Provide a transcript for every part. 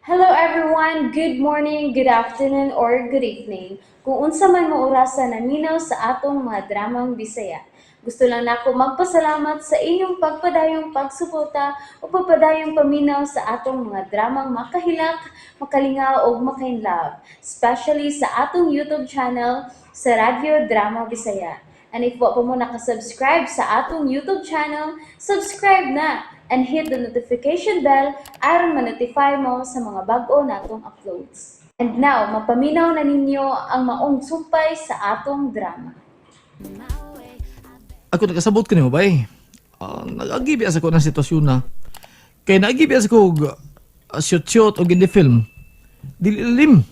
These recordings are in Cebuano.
Hello everyone! Good morning, good afternoon, or good evening. Kung unsa man mo orasa naminaw sa atong mga dramang Bisaya. Gusto lang nako magpasalamat sa inyong pagpadayong pagsuporta o pagpadayong paminaw sa atong mga dramang makahilak, makalingaw ug makainlove, especially sa atong YouTube channel sa Radyo Drama Bisaya. And if wa pa mo nakasubscribe sa atong YouTube channel, subscribe na and hit the notification bell aron ma-notify mo sa mga bag-o natong uploads. And now, mapaminaw na ninyo ang maong sumpay sa atong drama. Ako nakasabot ko nimo bay. Nag-agibi sa ko ng sitwasyon na. Kay naagibi sa ko og shoot-shoot og indie film. Dili lim.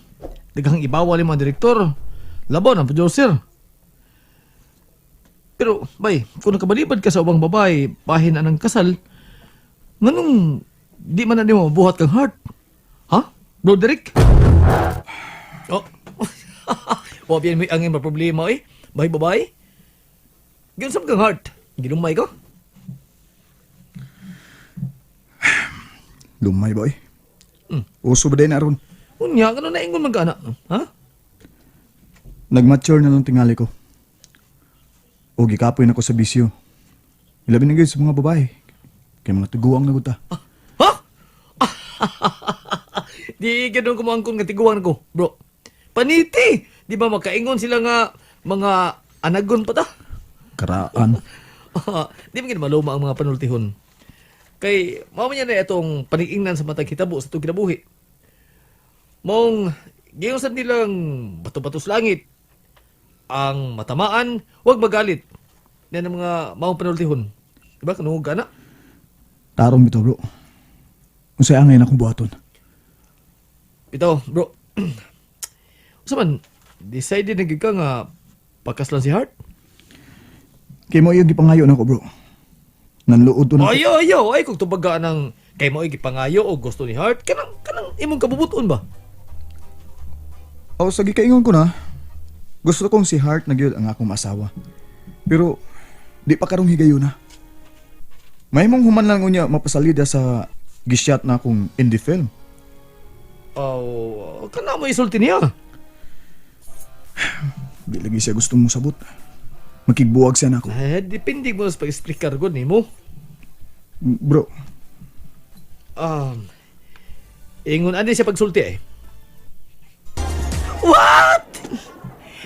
Daghang ibawa ni mga direktor. Labaw ng producer. Pero bay, kung nakabalibad ka sa ubang babae, bahin anang kasal, nganong di man na nimo mabuhat kang Heart? Ha? Bro Derek? Oh. Wa bien may angin problema eh. Bay babae. Giunsam kang Heart? Gilumay ka? Lumay boy. Uso ba din aron? Unya, ano na ingon man ka na? Ha? Nagmature na lang tingali ko. O gikapoy na ko sa bisyo. Ilabi na gyud sa mga babae. Kay mga tuguang na gud ta. Ha? Di ganun kumuangkon nga tiguan ko, bro. Paniti! Di ba makaingon sila nga mga anagon pa ta? Karaan. Di ba gid maluma ang mga panultihon? Kay mao man yan na itong paniingnan sa matag hitabo sa itong kinabuhi. Mong giyon sad nilang bato-bato sa langit. Ang matamaan, huwag magalit. Yan ang mga maong panultihon. Diba? Kanungog ka na. Tarong bitaw, bro. Unsay angay na akong buhaton? Bitaw, bro. Usa man, decided na gyud ka nga pakaslan si Heart? Kay mo yung gipangayo nako, bro. Nanluod to na. Ayo, ayo, ay kung tubaga ng kay mo gipangayo o gusto ni Heart, kanang kanang imong kabubuton ba? O sa gikaingon ko na, gusto kong si Heart na gyud ang akong asawa. Pero di pa karong higayon na. May mong human lang unya mapasalida sa gisyat na akong indie film. Oh, kana mo isulti niya. Di lagi siya gusto mo sabot. Makigbuwag siya nako. Eh, depende mo sa pag-explicar gud nimo. Bro, Ingon ani siya pagsulti eh. What?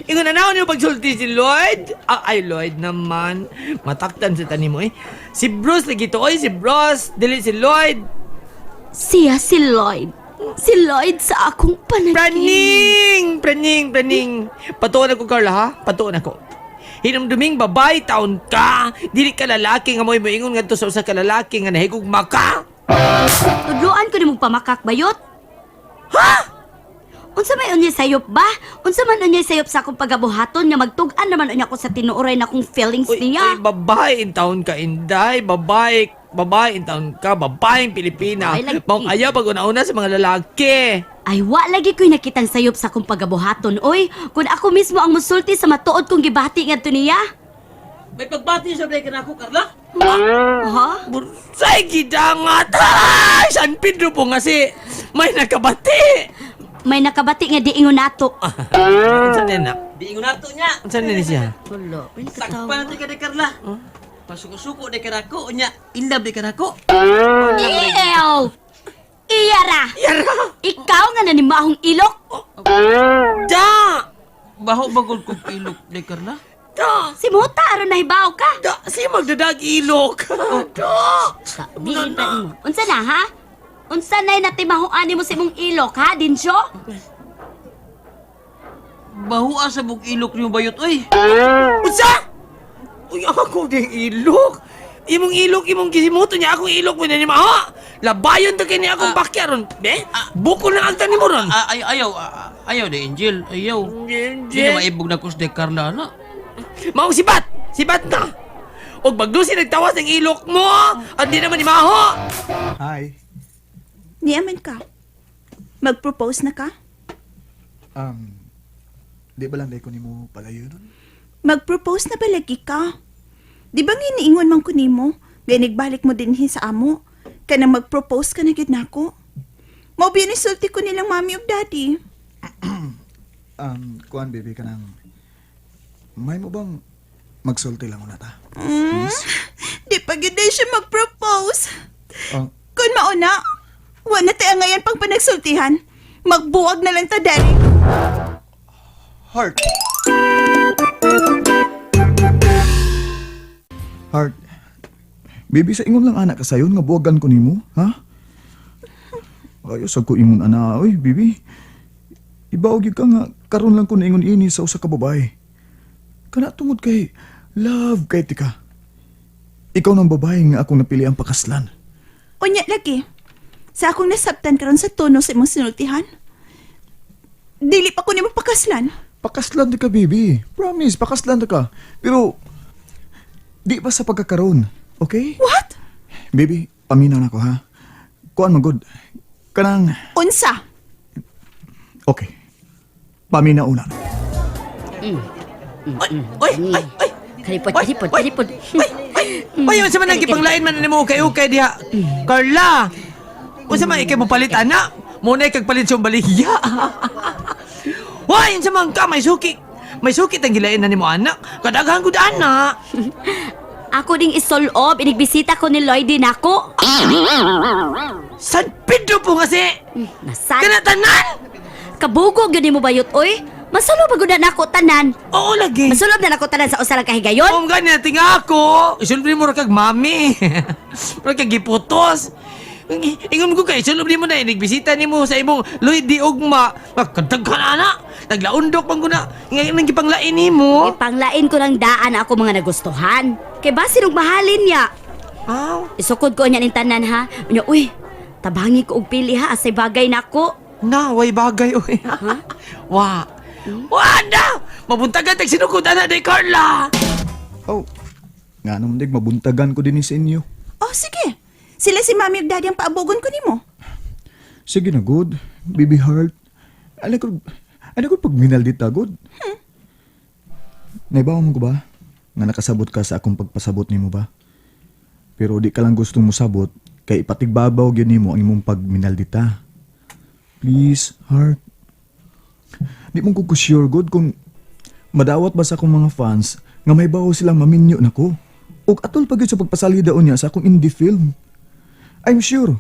Ingon na naon yung pagsulti si Lloyd? Ah, ay, Lloyd naman. Mataktan sa tanim mo eh. Si Bruce lagi to. Oy, si Bruce. Dili si Lloyd. Siya si Lloyd. Si Lloyd sa akong panaginip. Praning! Praning, praning. Patuon ako, Carla, ha? Patuon ako. Hinumduming babae, taon ka. Dili ka lalaki nga mo'y moingon ngadto sa usa ka lalaki nga nahigog maka. Tudloan ko nimong pamakak bayot. Ha? Unsa may unya sayop ba? Unsa man unya sayop sa akong pagabuhaton nga magtug-an naman unya ko sa tinuoray na akong feelings Uy, niya. uy, babae in taon ka, inday. Babae, babae in taon ka, babaeng Pilipina. Ay, lagi. Maong ayaw pag una-una sa mga lalaki. Ay wa lagi ko'y nakitang sayop sa akong pagabuhaton. Oy, kun ako mismo ang musulti sa matuod kong gibati ngadto niya. May pagbati sa break na ako, Carla. Ha? Bursay, gidangat! Ay, San Pedro po nga si may nakabati. May nakabati nga diingon nato. Unsa na na? Di ingon nato niya. Unsa na ni siya? Wala, may nakatawa. Sakpan natin ka ni Carla. Pasuko-suko di ka nako, unya. In love di ka nako. Ew! Iyara! Yara! Ikaw nga nanimahong ilok! Da! Baho bagol kong ilok di Carla. Da! Si Muta, aron nahibaw ka! Da! Siya magdadag ilok! Da! Sa, bilin pa nimo. Unsa na ha? Unsa na natimahuan nimo sa imong ilok ha, Dinsyo? Baho sa bug ilok niyo bayot, oy. Unsa? Uy, ako ding ilok! Imong ilok, imong gisimuto niya, akong ilok mo na ni ha? Labayon to kini akong bakya ron. Be? Buko na agta ni mo ron. Ah, ay, ayaw, ah, ayaw di Angel, ayaw. Di na maibog na ko sa di Carla, na. Maong sibat! Sibat na! Og baglusi nagtawas ng ilok mo! At di naman ni Maho! Hi. Niaman ka. Mag-propose na ka? Di ba lang ko nimo palayo nun? Mag-propose na ba lagi ka? Di ba nga iniingon man ko nimo? Nga nagbalik mo dinhi sa amo. Kanang mag-propose ka na gyud nako. Mao biya ni sulti ko nilang mami ug daddy. Kuan baby kanang may mo bang magsulti lang una ta? Di pa gyud day siya mag-propose. Ah, Kung mauna, wa na tayo ngayon pang panagsultihan. Magbuwag na lang ta, Derek. Heart. Heart. Baby, sa ingon lang anak ka sayon nga buwagan ko nimo, ha? Ayo sa ko ingon ana, oy, baby. Ibaw gyud ka nga karon lang ko naingon ini sa usa ka babae. Kana tungod kay love kay tika. Ikaw nang babae nga akong napili ang pakaslan. Unya lagi. Sa akong nasabtan karon sa tono sa imong sinultihan. Dili pa ko nimo pakaslan. Pakaslan ta ka, baby. Promise, pakaslan ta ka. Pero di pa sa pagkakaroon, okay? What? Baby, paminaw na ko ha. Kuan man good. Kanang Unsa? okay. Paminaw na. Oy, oy, ay, ay. Kalipod, Oy, kalipod, oy, kalipod. Oy, oy. Oy, unsa man ang gipanglain man nimo ukay-ukay diha? Carla. Unsa man ikay mo palit ana? Mo na ikag palit sa baligya. Hoy, unsa man ka may suki. May suki tang gilain na nimo anak. Kadaghan gud ana. Ako ding isolob, inigbisita ko ni Lloyd din ako. San Pedro po kasi. Nasan? Kana tanan. Kabugog yun mo bayot, oy. Masulob agud na nako tanan. Oo lagi. Masulob na nako tanan sa usa lang kahigayon. Om gani tinga ako. Isulbi mo ra kag mami. Ra kag giputos. Ingon ko kay isulbi mo na inigbisita nimo sa imong Lloyd di Ugma. Magkadaghan ana. Naglaundok man ko na. Ngayon nang gipanglain nimo. Ipanglain ko lang daan ako mga nagustuhan. Kay basin og mahalin niya. Aw, Isukod ko niya ning tanan ha. Unya, uy, tabangi ko og pili ha asay bagay nako. na way bagay oy. Wa. Wa na. Mabuntagan tag sinukod ana di Carla. Oh. Nga naman dig mabuntagan ko din sa inyo. Oh, sige. Sila si mami ug daddy ang paabogon ko nimo. Sige na good. Baby heart. Ano ko pagminal dita good? Naibaw mo ko ba? Nga nakasabot ka sa akong pagpasabot nimo ba? Pero di ka lang gustong mosabot kay ipatigbabaw gyud nimo ang imong pagminal dita. Please, heart. Di mo ko sure good kung madawat ba sa akong mga fans nga may bawo silang maminyo nako. Ug atol pa gyud sa pagpasali daon niya sa akong indie film. I'm sure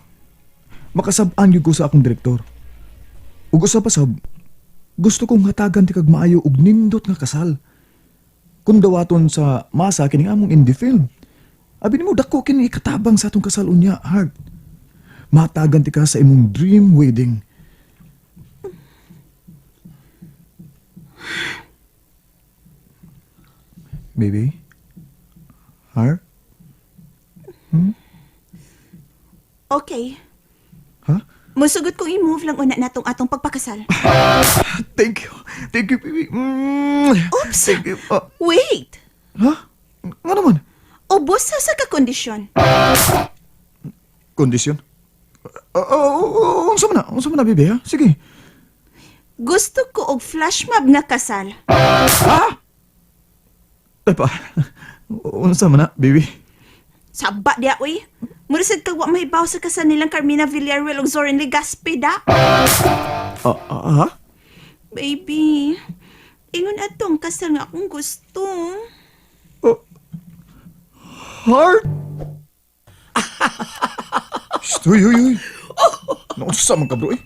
makasab-an gyud ko sa akong direktor. Ug usa pa sab, gusto kong hatagan ti kag maayo og nindot nga kasal. Kung dawaton sa masa kini among indie film. Abi nimo dako kini ikatabang sa atong kasal unya, heart. Matagan ti ka sa imong dream wedding. Baby? Heart? Okay. Ha? Musugot kong i-move lang una natong atong pagpakasal. Thank you. Thank you, baby. Mm. Oops. Thank you. Ah, Wait. ha? Nga naman? Ubos sa sa kakondisyon. Kondisyon? Unsa man na? Unsa man na, baby, ha? Sige. Gusto ko og flash mob nga kasal. Ha? Ay pa. Unsa man na, baby? Saba diya, uy. Mura sad kag wa mahibaw sa kasal nilang Carmina Villarreal ug Zoren Legaspi da. Ah, ah, ha? Baby, ingon atong kasal nga akong gusto. Oh. Heart? Shh, uy, uy, uy. Naunsa man ka, bro, eh.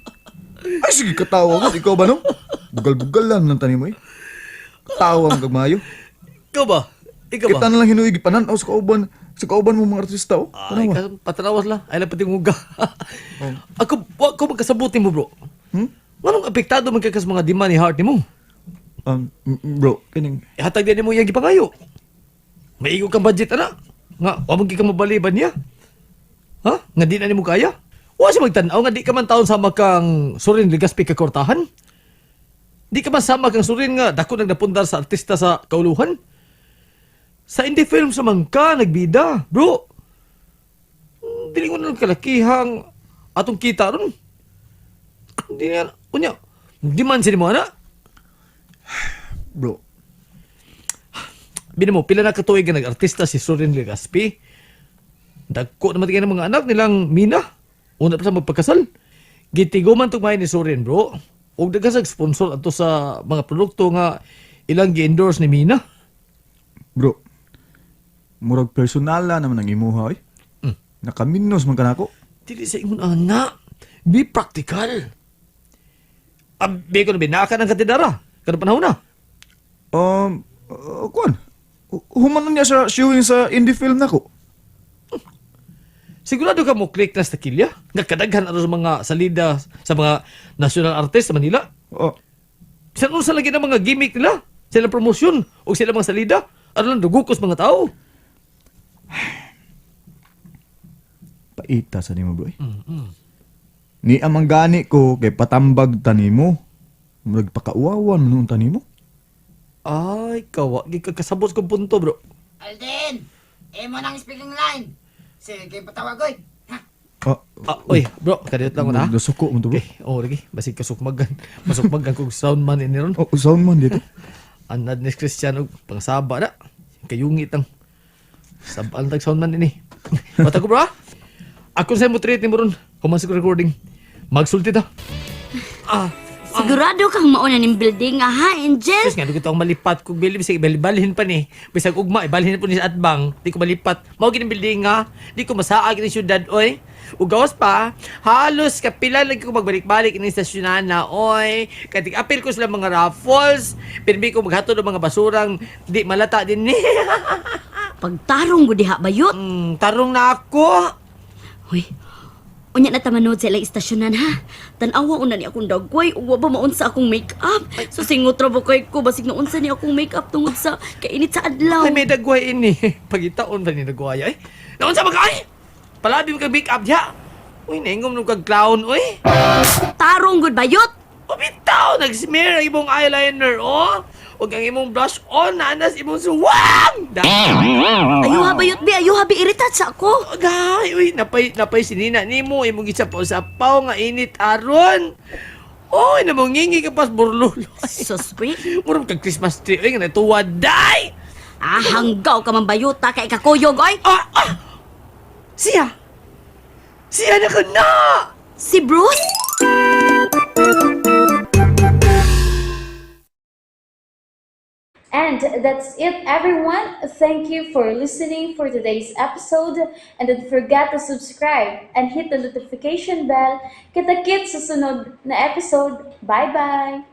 Ay, sige, katawa ko. Ikaw ba, no? Bugal-bugal lang ng tanim mo, eh. Katawa ang kagmayo. Ikaw ba? Ikaw ba? Kita na lang hinuig panan sa kauban mo mga artista oh. Ay, Tanawa. patanawas lang. Ay lang pati nguga. Ako, wa ko magkasabuti mo, bro. Hmm? Nganong apektado man kay kas mga demand ni heart nimo? Bro, kining Ihatag din mo iyang gipangayo. Maigo kang budget ana. Nga, wa man gyud ka mabaliban niya. Ha? Nga di na nimo kaya? Wa siya magtan-aw nga di ka man taon sama kang Surin Legaspi ka kortahan. Di ka man sama kang Surin nga dako nagdapundar sa artista sa kauluhan. Sa indie film sa mangka nagbida, bro. Dili ko na lang kalakihang atong kita ron. Di na, unya, di man sila mo ana. bro. Bino mo, pila na katuig nga nag-artista si Soren Legaspi. Dagko naman tingin ng mga anak nilang Mina. Una pa sa magpagkasal. Gitiguman tugmay ni Soren, bro. Og daghan sa sponsor ato sa mga produkto nga ilang gi-endorse ni Mina. Bro, murag personal na naman ang imuha, oy. Nakaminos man ka nako. Dili sa ingon ana. Be practical. Abi ko na binaka ng katidara. Kada panahon na. Kuan. Human niya sa showing sa indie film nako. Sigurado ka mo click na sa takilya? Nga kadaghan ato sa mga salida sa mga national artist sa Manila. Oh, Bisan unsa lagi ng mga gimmick nila, sila promosyon o sila mga salida, ano lang dugukos mga tao. Paita sa nimo, bro, eh. Ni amang gani ko kay patambag tanimo. Murag pakauwawan man noon tanimo. Ay, kawa, gikakasabot kong punto, bro. Alden! Imo nang speaking line. Sige, patawag oy. Ha? Ah, Ah, oy, bro, kadiyot lang ko na. Nasuko mo to, bro. Okay, oh, lagi, basig kasukmagan. Masukmagan kog sound man ini ron. Oh, sound man dito. Anad ni Cristiano pangsaba na. Kayungit ang sabaan tag sound man ini. Bata ko, bro, ah. Ako sa mo treat ni mo ron. Human sa recording. Magsulti ta. Ah, Sigurado kang mauna ning building ah, ha, Angel? Kasi nga, ko ang malipat kung bilib, sige, balhin pa ni. Bisag ugma, ibalhin po ni sa atbang. Di ko malipat. Mao gini building nga. Di ko masaag ni syudad, oy. Ugawas pa, halos kapila lagi ko magbalik-balik ini istasyonan na, oy. Katik apil ko sila mga raffles. Pirmi ko maghatod ng mga basurang di malata din ni. Pagtarong gud diha bayot. Tarong na ako. Hoy. Unya na ta manood sa ilang istasyonan ha. Tan-awa una ni akong dagway ug wa ba maunsa akong make-up. So singot ra ba kay ko basig naunsa ni akong make-up tungod sa kainit sa adlaw. Ay, may dagway ini. Pagitaon pa ni dagway, ay. Naon sa mga ay! Palabi mo kag make up diha. Uy, naingom nung kag clown, uy. Tarong gud bayot. O bitaw, nag-smear ang imong eyeliner, oh. Huwag ang imong brush on, nanas imong suwang! Da, Ayuha bayot bi, ayuha bi iritat sa ako. Day, uy, napay, napay sinina nimo, imong gisapaw-sapaw nga init aron. Oy, namongingi ka pas burlulo. Sus, pre. Murag kag Christmas tree, uy, nga natuwa, day! Ah, hanggaw ka man bayota kay kakuyog oy. Ah, ah! Siya! Siya na ka na! Si Bruce? And that's it, everyone. Thank you for listening for today's episode. And don't forget to subscribe and hit the notification bell. Kita-kits sa sunod na episode. Bye-bye!